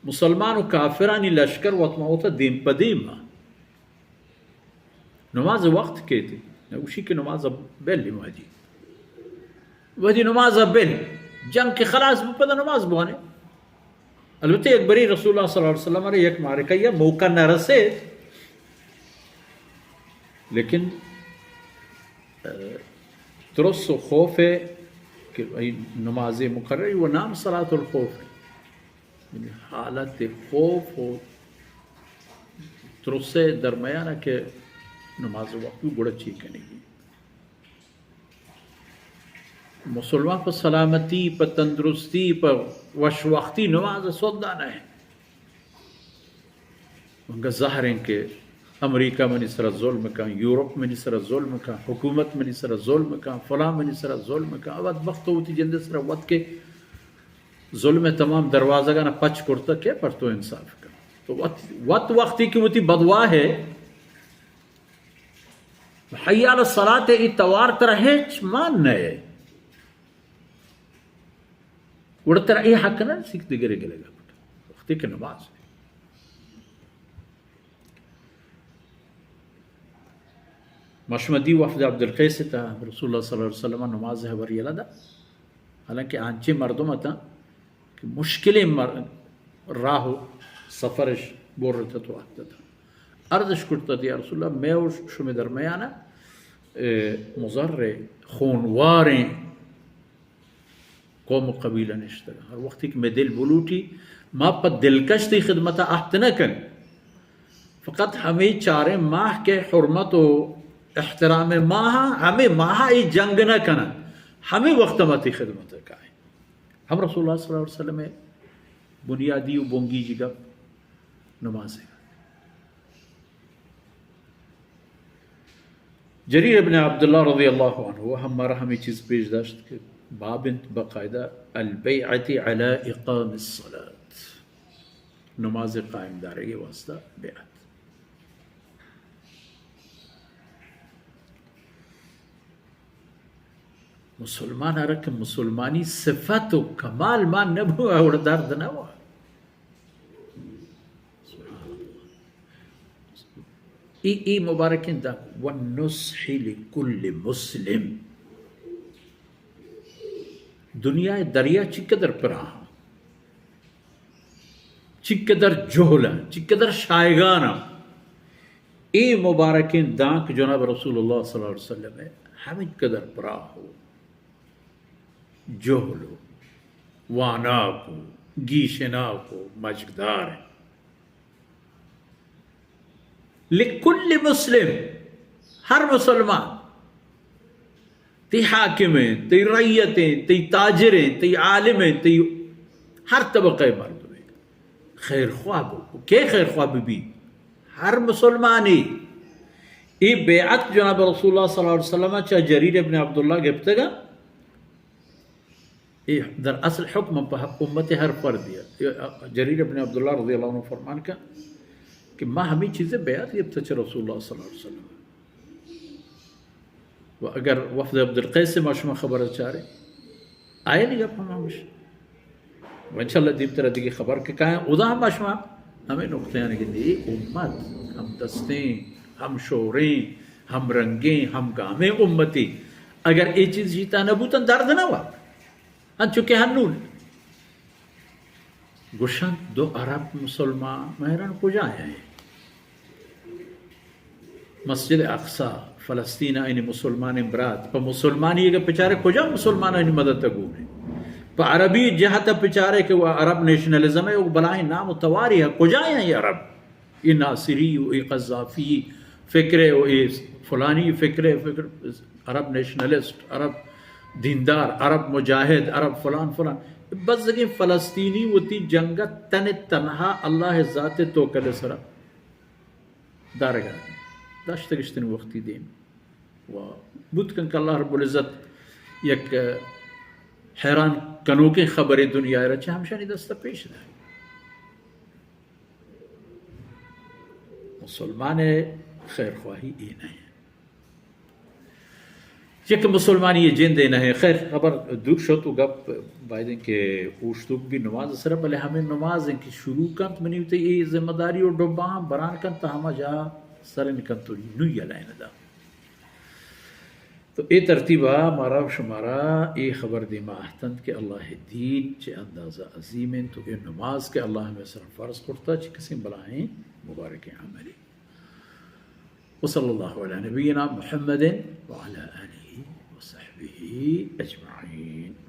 مسلمان و کافرانی لشکر وت ما وتا دیم پہ دیم ء۔ نماز وقت کیت، نہ گوشی کہ نماز بل وادی، وادی نماز بل، جنگ کہ خلاص بو پدا نماز بوانے۔ البتہ یک بری رسول اللہ صلی اللہ علیہ وسلم ء یک معرکہ یا موقع نہ رسیت، لیکن، اه، ترس و خوف ہے کہ ای نماز مقرری و نام صلاۃ الخوف ہے۔ یعنی حالت خوف و ترس درمیان کہ نماز وقت گڑا چی کنگی۔ مسلمان پہ سلامتی، پہ تندرستی، پہ وش وقتی نماز سودا نہ ہے۔ انگا زہر ہیں کہ امریکہ منی سرا ظلم کن، یورپ منی سرا ظلم کن، حکومت منی سرا ظلم کن، فلاں منی سرا ظلم کن۔ وت بخت وتی جند سرا وت کے ظلم تمام دروازگاں پچ کرتا، کے پر تو انصاف کن؟ تو وت، وت وقتی کہ وتی بدواہ ہے، حی علی الصلاۃ ای توار ترا ہچ مان نہ ہے۔ گڑا ترا اے حق نہ رسیت کہ دگرے گلگ ء بکن۔ وقتی کہ نماز۔ ما شما دی وفد عبدالقیس ء تہ رسول اللہ صلی اللہ علیہ وسلم ء نماز ء ہبر یلہ دا۔ حالانکہ آنچیں مردم اتاں کہ مشکلیں مر-، راہ و سفرش برتت و اتتاں۔ عرضش کرتت، یا رسول اللہ، مئے و شمئے درمیان ء، اے، مضر خونواریں قوم و قبیلہ نشتگ۔ ہر وقتی کہ مئے دل بلوٹی، ما پہ دلکش تئی خدمت ء اہت نہ کن، فقط ہمے چاریں ماہ کہ حرمت و احترام ماہ، ہمے ماہ ء اے جنگ نہ کنن، ہمے وقت ما تئی خدمت ء کائیں۔ ہم رسول اللہ صلی اللہ علیہ وسلم ء بنیادی و بنگیجی گپ نماز ء۔ جریر ابن عبداللہ رضی اللہ عنہ ہم مارا ہمے چیز پیش داشت کہ باب انت باقاعدہ البیعۃ علی اقام الصلاۃ، نماز قائم دارگی واسطہ بیعت۔ مسلمان ء را کہ مسلمانی صفت و کمال مان نہ بو، اوڑ درد نہ ہوا۔ ای، ای مبارکیں داں، والنصح لکل مسلم۔ دنیا ء دریا چقدر پراہ، چقدر جہل، چقدر شایگان۔ اے مبارکیں دانک جناب رسول اللہ صلی اللہ علیہ وسلم ء ہمینقدر پراہ و جہل و واناک و گیشناک و مجگدار انت۔ لکل مسلم، ہر مسلمان، تئی حاکم انت، تئی رعیت انت، تئی تاجر انت، تئی عالم انت، تئی ہر طبقہ مردم انت۔ خیر خواہ بو۔ کئے خیر خواہ بہ بی؟ ہر مسلمانے۔ اے بیعت جناب رسول اللہ صلی اللہ علیہ وسلم چہ جریر ابن عبداللہ گپتگ۔ اے در اصل حکم پہ امت ہر فردی۔ جریر ابن عبداللہ رضی اللہ عنہ فرمان کا کہ ما ہمیں چیزیں بیعت گپتہ چہ رسول اللہ صلی اللہ علیہ وسلم۔ و اگر وفد عبدالقیس ما شما خبر چارے، آئینی گپ ہم ہمش۔ و انشاءاللہ دیمترا دیگہ خبر کہ کائیں، ادا ہم ما شما ہمیں نقطہ یعنی کہ دی امت ہم دستیں، ہم شوریں، ہم رنگیں، ہم گامیں امتی۔ اگر اے چیز جیتا نہ بوتن درد نہ ہوا۔ انچو کہ ہنون گوشنت دو عرب مسلمان مہران کجا ہیں؟ مسجد اقصی، فلسطین آئینی مسلمان برات، پہ مسلمانی اگر پچارے کجا مسلمان آئینی مدد گونے؟ پہ عربی جہت پچارے کہ وہ عرب نیشنلزم ہے، وہ بلاہیں نام و تواری ہے، کجا ہیں یہ عرب؟ اے ناصری و اے قذافی فکر ہے و اے فلانی فکر ہے، فکر عرب نیشنلسٹ، عرب دیندار، عرب مجاہد، عرب فلان فلان۔ بزگیں فلسطینی وتی جنگ ء تن تنہا اللہ ذات توکل سرا دارگ ء داشتگ اشتن وقتی دیم و بوت کن کہ اللہ رب العزت یک حیران کنوکیں خبرے دنیا ء را چہ ہمشانی دست ء پیش دار۔ مسلمان ء خیرخواہی اے نہ انت۔ یک مسلمانی جندے نہ ہے۔ خیر، خبر دور شت و گپ باید انت کہ اوشتوک بھی نماز سر، بلے ہمیں نماز انت کہ شروع کنت، منی تے اے ذمہ داری و ڈباں بران کنت، ہما جا سر نکنت و نوی لائن دا۔ تو اے ترتیبا مارا و شمارا اے خبر دیما اہتنت کہ اللہ دین چہ اندازہ عظیم انت و اے نماز کہ اللہ ہمیں سر فرض کرتا چہ کسیں بلائیں مبارکیں عملی۔ وصلى الله على نبينا محمد وعلى آله وصحبه أجمعين.